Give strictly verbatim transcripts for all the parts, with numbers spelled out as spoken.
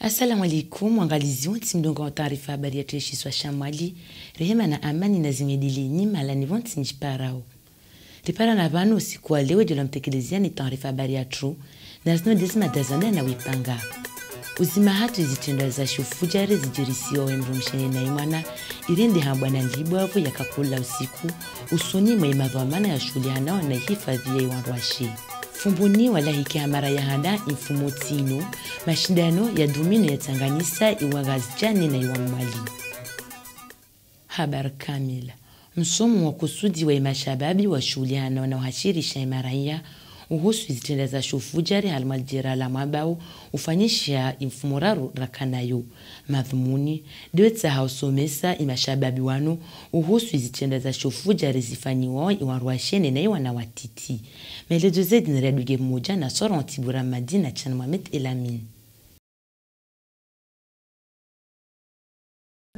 Assalamu alaikum, waangalizi wontsi mlunga wa taarifa habari ya trishiswa sha Mwali, rehema na amani na zimwendele nyuma la ni wontsi nji parao. Ripara na vanu usiku wa leo, ndo la mtekelezia ni taarifa habari yatru, na zino nde zimada za unda na wipanga. Uzima hatru zitrendwa za shufujari zijirisiwa we mdrumshe ne na imwana, irende hambwa na nlibwavu ya kakula usiku, usoni mwa imadhwamana ya shuhulihanao na ihifadhi ya iwandrwashe. Fumbuni walahiki ha mara ya handa imfumo tinu, mashindano ya domino ya tsanganisa iwangazijane na iwamwali. Habari kamili. Msomo wa kusudi wa imashababi wa shuhulihanao na uhashirisha imaraya uhusu izitrendwa za shufujari harimwa lijera la Mwambao ufanyishiha imfumo raru rakanayo. Madhumuni, ndo utsaha usomesa imashababi wanu uhusu izitrendwa za shufujari zifanyiwao iwandrwashe ne na iwana watiti. Maelezo zaidi na Riaduge Moja na Soron Tibura Madina Chan Mohamed Elamin.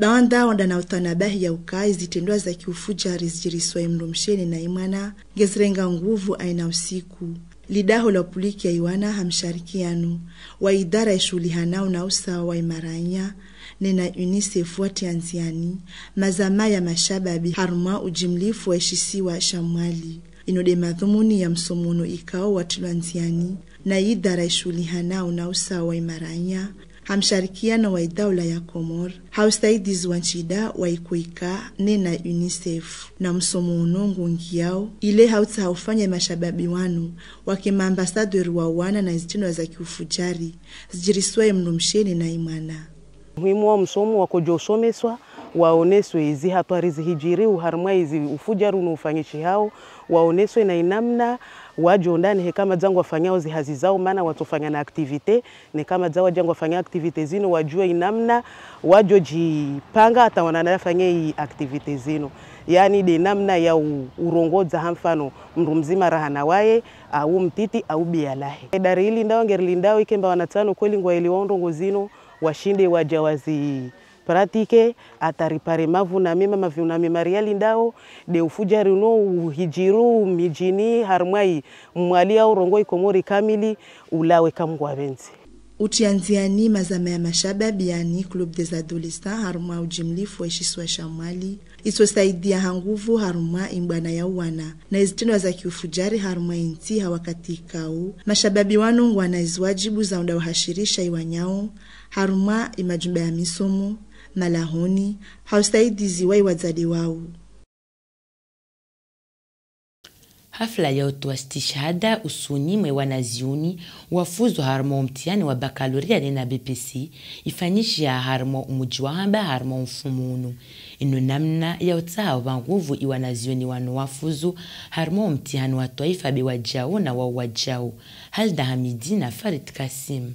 Dawanda wanda na utanabahi ya uka izitrendwa za kiufujari zijiriswa imdrumshe ne na imwana, ngezirenga nguvu aina usiku. Lidaho la upuliki ya iwana ha msharikiano wa idara ishuhulihanao na usawa wa imaraya, ne na UNICEF watia nziani mazama ya mashababi harumwa ujimlifu wa ishisiwa sha Mwali. Ino nde madhumuni ya msomono ikao watilwa nziani na idara ishuhulihanao na usawa wa imaraya, ha msharikiano wa idaula ya Komor, ha usaidizi wa nchida wa ikoika, ne na UNICEF, na msomono ngungi yao, ile ha utsaha ufanya imashababi wanu wake maambasaderi wa wana na izitrendwa za kiufujari zijiriswa imdrumshe ne na imwana. Muhimu wa msomo wa kujua usomeswa, waoneswe izihatwari zihijiriu harumwa izi ufujari unu ufanyishihao, waoneswe na inamna wajo ndani he kama jangu wafanyao zihazi zao, mana watofanya na activité, ne kama ja wajangu wafanya activité zino, wajue inamna wajo jipanga ata wanafanya i activité zino. Yani nde namna ya u-, urongoza ha mfano mdru mzima raha na waye, au mtiti, au bia lahe. Dari ilindao, ngerilindao ikemba wanatano kweli ngwaelewa ndrongo zino, washinde waja wazi pratiquer, ata ripare mavuna mema, mavuna mema rialindao, nde ufujari uno uhijiriu mijini harumwa i Mwali au rongo i Komori kamili, ulawe kamwe ngwavenzi. Utia nziani mazama ya mashababi yani Club des Adolescents harumwa ujimlifu wa ishisiwa sha Mwali, isosaidia ha nguvu harumwa imbwana ya uwana na izitrendwa za kiufujari harumwa inti ha wakati ikau. Mashababi wanu ngwana iziwajibu za unda uhashirisha iwanyao harumwa imajumba ya misomo, malahoni, ha usaidizi wa iwazade wau. Hafla ya utoa stishahada usoni mwa iwanazioni wafuzu harumwa umtihani wa bakaloria ne na B P C ifanyishiha harumwa umuji wa Hamba harumwa umfumu unu. Ino namna ya utsaha uva nguvu iwanazioni wanu wafuzu harumwa umtihani wa twaifa be wajao na wau wajao. Halda Hamidi na Farid Kassim.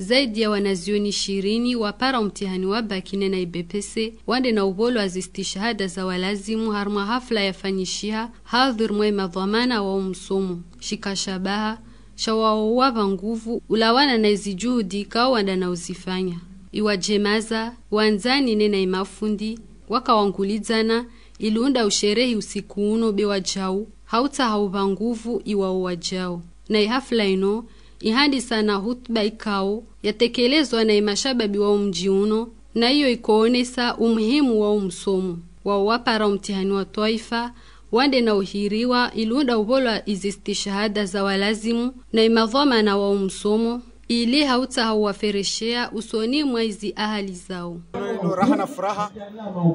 Zaidi ya wanazioni ishirini wapara umtihani wa bac ne na i B P C, wande na ubolwa zistishahada za walazimu harumwa hafla yafanyishiha hadhir mwa imadhwamana wa umsomo. Shika shabaha sha wao wava nguvu ulawana na izi juhudi kao wanda na uzifanya. Iwajemaza, wanzani ne na imafundi, waka wangulizana, ili unda usherehi usiku uno be wajau, ha utsaha uva nguvu iwao wajao. Na ihafla ino, ihandisa na hutuba ikao yatekelezwa na imashababi wa umji uno, na iyo ikoonesa umuhimu wa umsomo. Wao wapara umtihani wa twaifa, wande na uhiriwa ili unda ubolwa izistishahada za walazimu na imadhwamana wa umsomo, ili ha utsaha uwafereshea usoni mwa izi ahali zao. Ino raha na furaha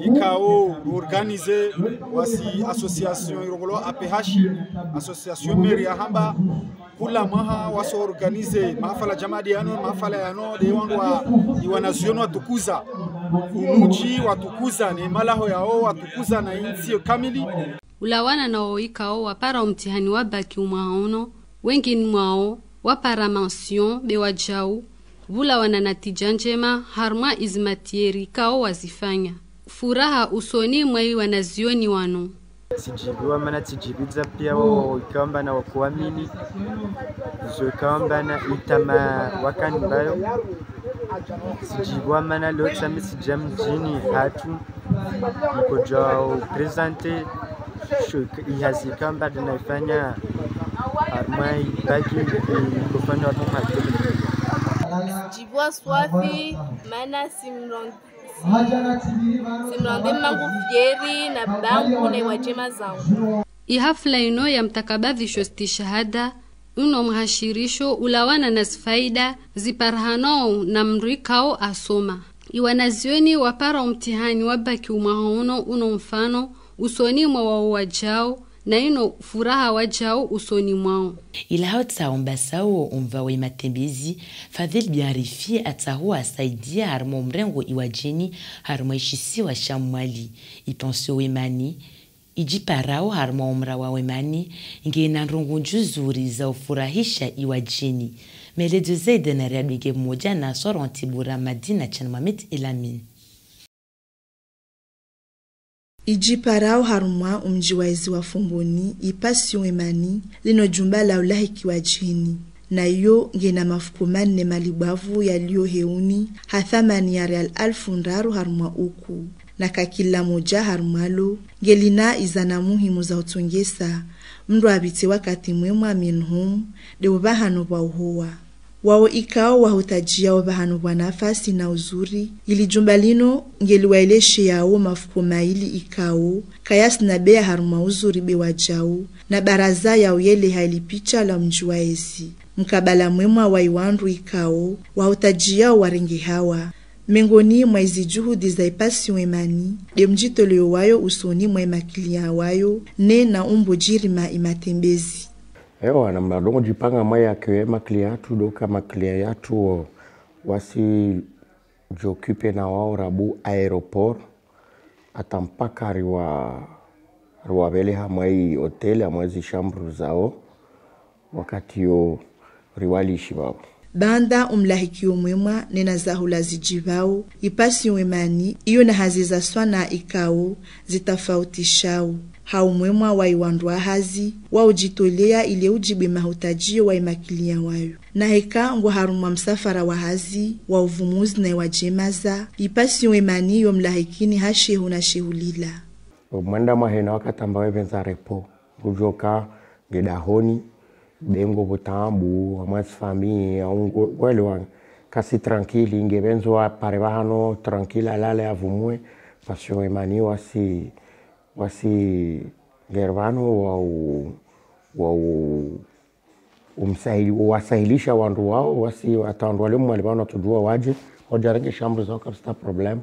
ikao organize wasi association irongolwa A P H, association mairie ya Hamba. Kula mwaha waso organize mahafala jama de yano, mahafala yano de wandru wa iwanazioni watukuza, umuji watukuza, ne malaho yao watukuza na insi kamili. Ulawana na wao ikao wapara umtihani wa bac umwaha uno, wengi ni mwao wapara mention be wajau, bulawana na tija njema harumwa izi matière ikao wazifanya. Furaha usoni mwa iwanazioni wano. Sijibiwa mana sijibiza pia wao ikamba na wakuamini. Zo ikamba na itama wakani bayo. Sijibiwa mana leo tsami sija mjini hatu. Niko jao présenter sho ihazi ikamba dina ifanya harumwa i bac ikofanya watu hatu. Sijibua swafi, mana simron-, si-, simrande mangu fieri na bangu na iwadjema zangu. I hafla ino ya mtakabadhisho stishahada, uno mhashirisho ulawana na zifaida ziparahanao na mndru ikao asoma. Iwanazioni wapara umtihani wabaki umwaha uno, uno mfano usoni mwa wao wadjao, na ino furaha wadjao usoni mwao. Ila hao tsaomba sao umva wa imatembezi, Fadhil Biarifi atsahua asaidia harumwa umrengo iwadjeni harumwa ishisiwa sha Mwali. Ipension Wemani, idjiparao harumwa umra wa Wemani, nge na ndrongo nju zuri za ufurahisha iwadjeni. Maelezo zaidi na Riadwege moja na Soron Tibura Madina Chan Mohamed Elamine. Idjiparao harumwa umdji wa ezi wa Fomboni, ipension Wemani, lino jumba la ulahiki wadjeni. Na iyo nge na mafuko manne malibwavu yalio heuni ha thamani ya rial alfu ndraru harumwa uku. Na ka kila moja harumwa lo nge lina izana muhimu za utongesa. Mndru apite wakati mwemwa minhum, de uvahano bwa uhowa. Wao ikao wahutajiao uvahano bwa nafasi na uzuri, ili jumba lino nge liwaelesheao mafuko maili ikao kayasi na bea harumwa uzuri be wadjao, na baraza ya uyeleha ili picha la umdji wa ezi. Mkabala mwemwa wa iwandru ikao wahutajiao warengehawa. Mengoni mwa izi juhudi za ipension Wemani, de mdjitoleo wayo usoni mwa imakilian wayo, ne na umbo jirima imatembezi. Ewa, na mladongo jipanga mai ya ke makilian yatu, doka makilian yatu, wasi jokipe na wao rabu aéroport, ata mpaka riwa, riwavele hamwa i hotel, hamwa zi chambre zao, wakati yo riwalishi vavo. Banda umlahiki umwemwa nena zahula zidjivao, ipension Wemani iyo na hazi za swana ikao zitafautishao. Ha umwemwa wa iwandru wa hazi, wa ujitolea ile ujibwe mahutajio wa imakilian wayo. Na heka ngwa harumwa msafara wa hazi wa uvumuzi na iwadjema za, ipension Wemani yo mlahikini ha shehu na shehu lila. Mwanda mwa hena wakati amba wevenza repos. Ujoka nge dahoni, be ngo butambu, hamwa zi famille, au ngo, welewa, kasi tranquille, nge benzo apare vahano, tranquille, alale, avumue, ipension Wemani wasi, wasi nge vahano, wau, wau, umsahili, wasahilisha wandru wao, wasi ata wandru wale mwali vahano tujua waje, wajarenge chambre zao kapsita problème.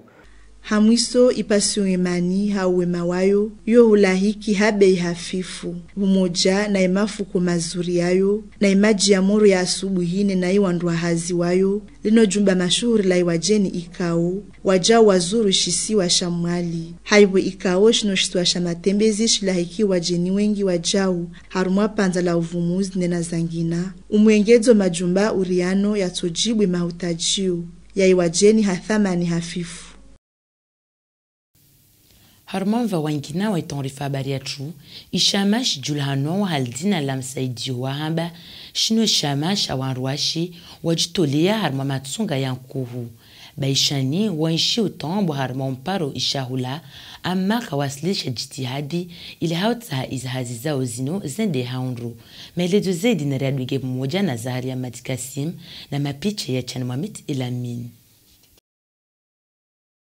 Ha mwiso, ipension Wemani ha uwema wayo, yo hulahiki ha bei hafifu, bumoja na imafuko mazuri yayo, na imaji ya moro ya asubuhi nena iwandru wa hazi wayo, lino jumba mashuhuri la iwadjeni ikao wajao wazuru shisiwa sha Mwali. Haivo ikao shino shisiwa sha matembezi shilahiki wadjeni wengi wajao harumwa panza la uvumuzi nena zangina, umwengedzo majumba uriano yatojibwe mahutajio ya iwadjeni ha thamani hafifu. Harumwa mva wangina wa itaarifa habari yatru, ishama shijulahanwa ha lidina la Msaidio Wahamba, shino shama sha wandruwashe wajitolea harumwa matsunga ya nkuhu. Baishani waenshi utambwa harumwa umparo ishahula, ama kawasilisha jitihadi ili hautsaha izi hazi zao zino zende haundru. Maelezo zaidi na Riadwege pamoja na Zaharia Madi Kassim na mapicha ya Chan Mohamed Elamine.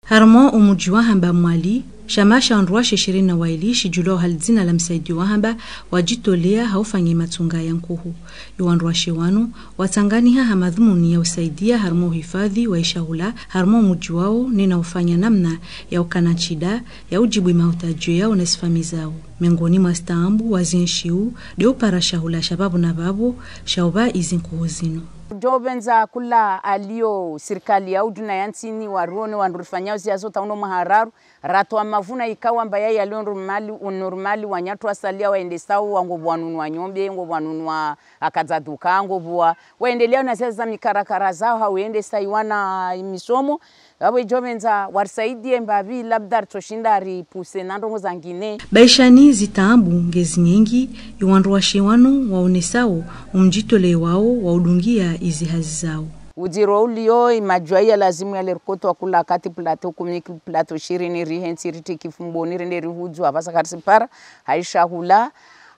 Harumwa umuji wa Hamba Mwali, shama sha wandruwashe ishirini na waili shijulwao ha lidina la Msaidio Wahamba wajitolea ha ufanya matsunga ya nkuhu. Iwandruwashe wanu watanganiha ha madhumuni ya usaidia harumwa uhifadhi wa ishahula harumwa umuji wao, nena ufanya namna ya ukana nshida ya ujibwi mahutajio yao na sifami zao. Miongoni mwa staambu wazienshiu de upara shahula sha vavo na vavo sha uva izi nkuhu zino. Jovenza kula alio sirikali ya uduna ya ntini waruone wandru rifanyao zia zota uno mahararu. Ratoa mavuna ikawa amba yai yalio normali, unormali, wanyatu wasalia waendesao, wangovo wanunua nyombe, ngovo wanunua akazaduka, ngovo wa, waendelea na zia za mikarakara zao, hau endesa iwana misomo. Vavo ijovenza warisaidie mbavi labda ritoshinda ripuse na ndrongo zangine. Baishani zitaambu nge zinyengi, iwandruwashe wanu waonesao umjitoleo wao wa udungia izi hazi zao. Udiro ulio imajua ya lazimu ya lerkoto wa kula kati plateau kumiki plateau shirini rihensi riti kifumboni rende rihudzu avasa karisipara haisha hula.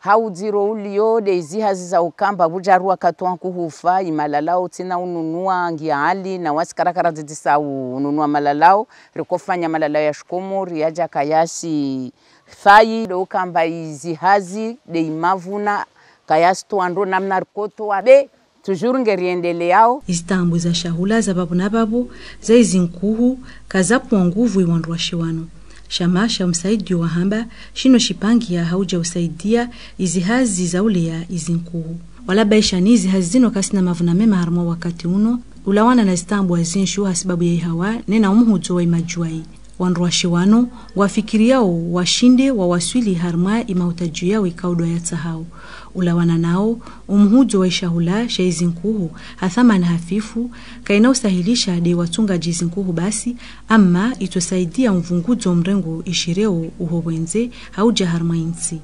Hau dziro ulio de izi hazi za ukamba buja rua katoa nkuhu ufa, i malalao tsina ununua ngia hali, na wasi karakara dzidisa ununua malalao, rikofanya malalao ya shikomori, yaja kayasi fai, de ukamba izi hazi, de imavuna, kayasi toa ndro namna rikotoa be, toujours nge riendeleao. Izi tambu za shahula za babo na babo, za izi nkuhu, ka za pua nguvu i wandruwashe wano. Shama sha umsaidio wahamba, shino shipangia hauja usaidia izi hazi za ulea izi nkuhu. Wala baisha ni izi hazi zino kasi na mavuna mema harumwa wakati uno, ulawana na izi tambu wa zinshu hasibabu ya ihawa, nena umuhudzo wa imajuai. Wandruwashe wano, ngwafikiriao, washinde, wawaswili harumwa imahutajio yao ikao dwa yatsahao. Ulawana nao, umuhudzo wa ishahula sha izi nkuhu, ha thamana hafifu, kaina usahilisha de watungaji izi nkuhu basi, ama itosaidia umvungudzo mrengo ishireo uho wenze, hauja harumwa intsi.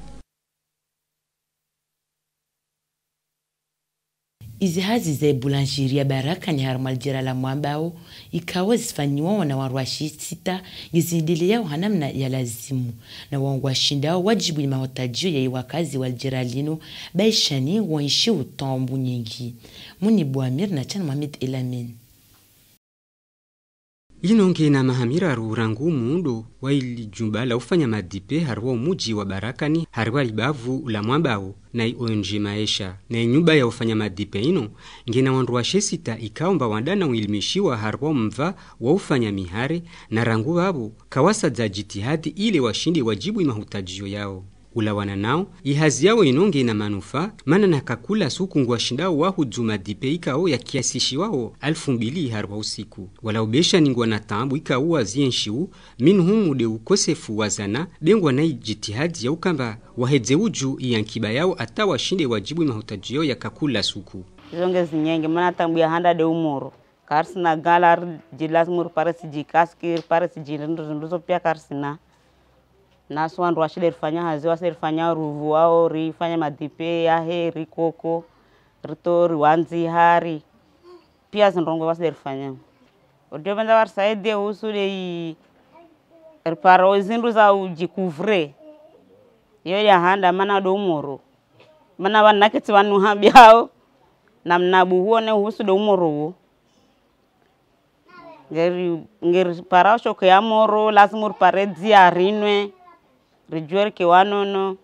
Izi hazi za boulangerie ya Barakani harumwa lijera la Mwambao, ikao zifanyiwa na wandruwashe sita, nge ziendeleao ha namna ya lazimu. Na wao ngwashindao wajibu imahutajio ya iwakazi wa lijera lino, baisha ni ngwaenshi utambu nyingi. Muni Bouamir na Chan Mohamed Elamine. Ino nge na maha miraru rangu muundo wa ili jumba la ufanya madipe harumwa umuji wa Barakani harumwa libavu la Mwambao na i O N G Maesha. Na inyumba ya ufanya madipe ino, nge na wandruwashe sita ikao mba wanda na uilimishiwa harumwa mva wa ufanya mihare, na rangu babo, ka wasadia jitihadi ile washinde wajibu imahutajio yao. Ulawana nao, ihazi yao ino nge na manufaa, mana na kakula suku ngwashindao wahudu madipe ikao yakiasishiwao alfu mbili harumwa usiku. Wala ubesha ni ngwana tambu ikao wa zienshiu, minuhumu de ukosefu wa zana, be ngwana ijitihadi ya ukamba wahedze uju iyankiba yao ata washinde wajibu imahutajio yao ya kakula suku. Izo nge zinyenge, mana tambu ya handa de umoro. Ka ri sina gala, ri ji lazimu ri paresi ji kaski, ri paresi ji ndro, ndro zo pia ka ri sina. Na so wandruwashe de ri fanya hazi, wasi de ri fanya ruvu wao, ri fanya madipe, yahe, ri koko, ri to, ri wanzi hari. Pia zindrongo wasi de ri fanya. Odio benza wari saidi usu de i ri para o zindru za uji kuvre. Yo ya handa mana do umoro. Mana wan naketi wan nuha biao. Namna buhu one usu de umoro wo. Nge ri, nge ri para o shoke ya moro, lazimu ri pare dia ri nwe, ri jwe ri ke wanono.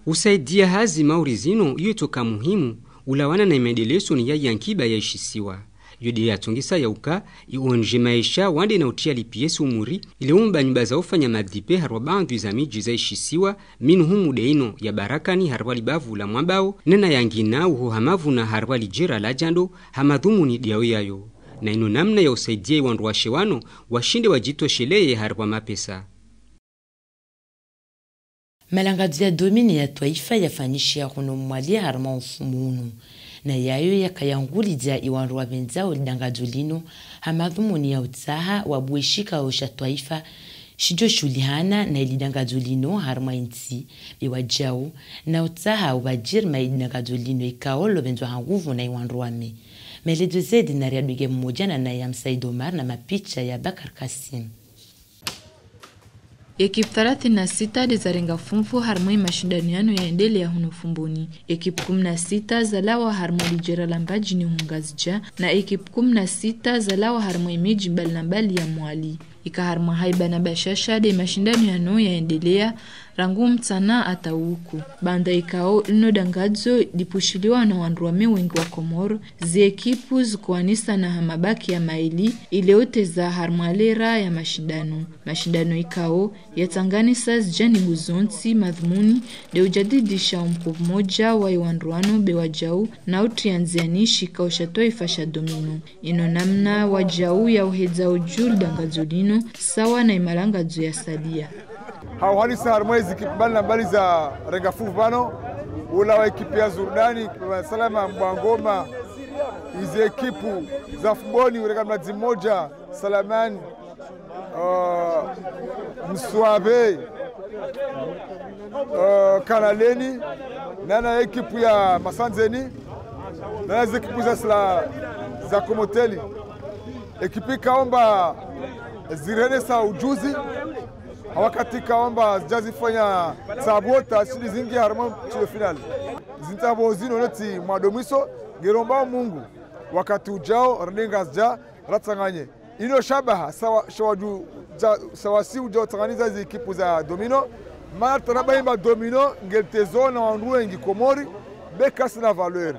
Usaidia hazi mauri zino, iyo toka muhimu, ulawana na imaendeleo ni ya yankiba ya ishisiwa. Yo de yatungisa ya uka, i O N G Maesha, wande na utia lipiesi umuri, ile umba nyumba za ufanya madipe harwa bandu za miji za ishisiwa, minuhumu de ino ya Barakani harwa libavu la Mwambao, nena yangina uho ha mavuna harwa lijera la Jando, ha madhumuni diao yayo. Na ino namna ya usaidia i wandruwashe wano, washinde wajitosheleye harwa mapesa. Malangazo ya domini ya twaifa yafanyishiha kuno Mwali harumwa mfumu unu. Na yayo yaka yangulidia i wandru wa benzao lidangazo lino, ha madhumuni ya utsaha wa bwe shikao sha twaifa, shijo shulihana na ilidangazo lino harumwa intsi, be wajau, na utsaha wa bajirma ilidangazo lino ikao lo benzwa ha nguvu na i wandru wame. Maelezo zaidi na riaduge mmoja na ya Msaid Omar na mapicha ya Bakar Kassim. Ekipe thelathini na sita de zarenga fumfu harumwa i mashindano yano yaendelea hunu Fumbuni. Ekipe kumi na sita zalawa harumwa lijera la Mbadjini hu Ngazidja, na ekipe kumi na sita zalawa harumwa i miji mbali na mbali ya Mwali. Ika harumwa haiba na bashasha de mashindano yano yaendelea, rangu mtsana ata uku. Banda ikao lino dangazo lipushiliwa na wandru wame wengi wa Komoro, zi ekipu zikoanisa na ha mabaki ya maili, ile uteza harumwa lera ya mashindano. Mashindano ikao yatanganisa zi janibu zontsi, madhumuni de ujadidisha umko moja wa i wandru wano be wajau, na utria nziani shikao sha twaifa sha domino. Ino namna wajau ya uhedza uju lidangazo lino, sawa na i malangazo ya sadia. Hauhanisa harumwa izi ekipe mbali na mbali za renga fumfu bano, ulawa ekipe ya Zurdani, ekipe ya Salama, Mbwangoma, izi ekipe za Fumbuni, urenga mlazi moja, Salamani, uh, Mswabe, uh, Kanaleni, nana ekipe ya Masanzeni, nana zi ekipe za sila za Komoteli. Ekipe ikao mba zirenesa ujuzi, Wakati kaamba zija zifanya tsabo ta sidi zingi harumwa mchezo final. Zintabo zino noti mwadomwiso, ngelomba Mungu. Wakati ujao, radenga zija, ratsanganye. Ino shabaha, sawa, shawa ju, ja, sawa si ujao tsanganyiza zi ekipu za domino. Mana tana bahimba domino, nge litezo na wandru wengi Komori, be kasi na valeur.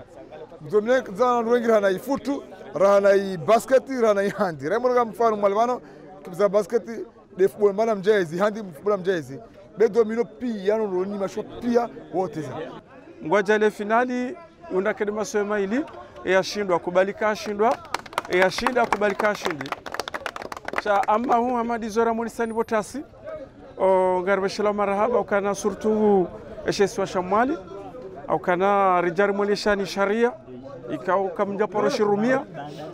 Domino za wandru wengi raha na i foot, raha na i basket, raha na i handi. Raha i mono ga mfano mwalibano, ekipu za basket, de football mana mjezi, handi football mjezi. Be domino pia no roni mashwa pia wote za. Ngwaja le finali, unda kede masoya maili, e yashindwa, kubalika ashindwa, e yashinda, kubalika ashindi. Sha amma hu Hamadi Zora Monisani Botasi, o, ngaribeshela marahaba, ukana surtout, eshe siwa sha Mwali, ukana rijari mwali shani sharia, ika uka mja paro shirumia,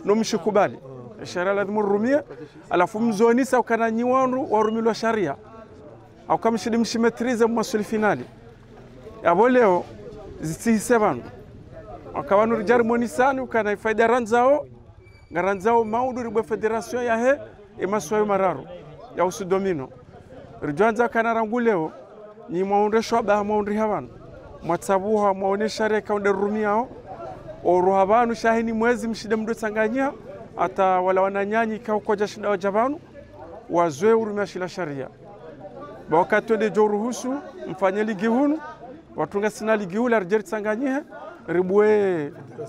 no mshikubali. Sharia lazimu rumia, alafu mzonisa ukana nyi wandru warumilwa sharia. Au ka mshidi mshimaîtriser mu maswili finali. Yabo leo, zitsihise vanu. Au ka vanu rijari monisani ukana i faida ranzao, nga ranzao maudu ribwe fédération yahe, e maswayo mararu, ya usu domino. Rijo anza kana rangu leo, nyi mwaundre shwaba ha mwaundriha vanu. Mwatsabuha, mwaone sharia ika unde rumiao. O ruha vanu shahe ni mwezi mshide mdo tsanganyiha, ata wala wananyanyi ika ukoja shinda waja vanu. Wazwe urumia shila sharia. Ba wakati wende jo ruhusu, mfanye ligi hunu, watunga sina ligi hula, rijeri tsanganyihe, ribue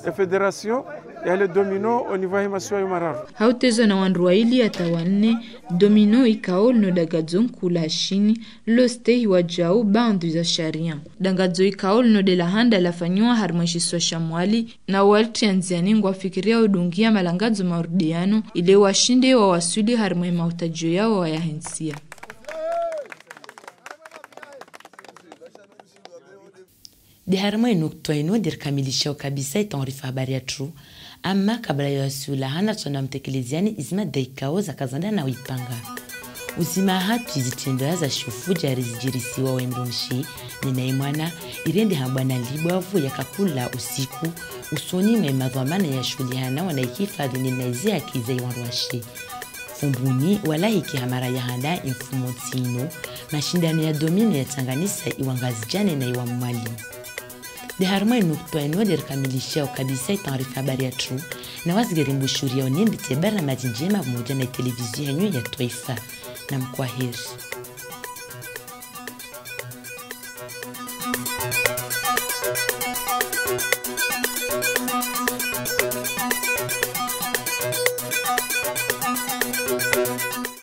e fédération ya le domino au niveau ya masiwa yo mararu. Hau tezo na wandru waili ata wanne, domino ikao linoda gadzo nkula shini, lo stay wajau bandu za sharia. Dangadzo ikao linodela handa lafanyiwa harimwa shiswa sha Mwali, na walti ya nziani ngwafikiria udungia malangadzo ma rudiano, ile washinde wawaswili harimwa e mautadio yao wayahensia. De harimwa e nukutwa ino de rikamilishao kabisa e taarifa habari yatru. Ama kabla yo yasula hana tsona mtekeleziani izi mada ikao zaka zanda na wipanga. Uzima hatwi zitendo ya za shofu jari zijirisiwa wendo mshi, nina imwana, irende hambwa na libwavu ya kakula usiku, usoni mwa e madhwamana ya shuli hana wana ikifadhi nina izi haki za iwandru washe. Fumbuni, wala hiki hamara ya handa e mfumo ntsi ino, mashindano ya domino ya tsanganisa iwangazijane na iwamwali. De harimwa e nukutwa ino de rikamilishao kabisa e taarifa habari yatru, na wazigeri mbushuria onembi te bara madji njema pamoja na e televizio henyu ya twaifa. Na mkwaheri.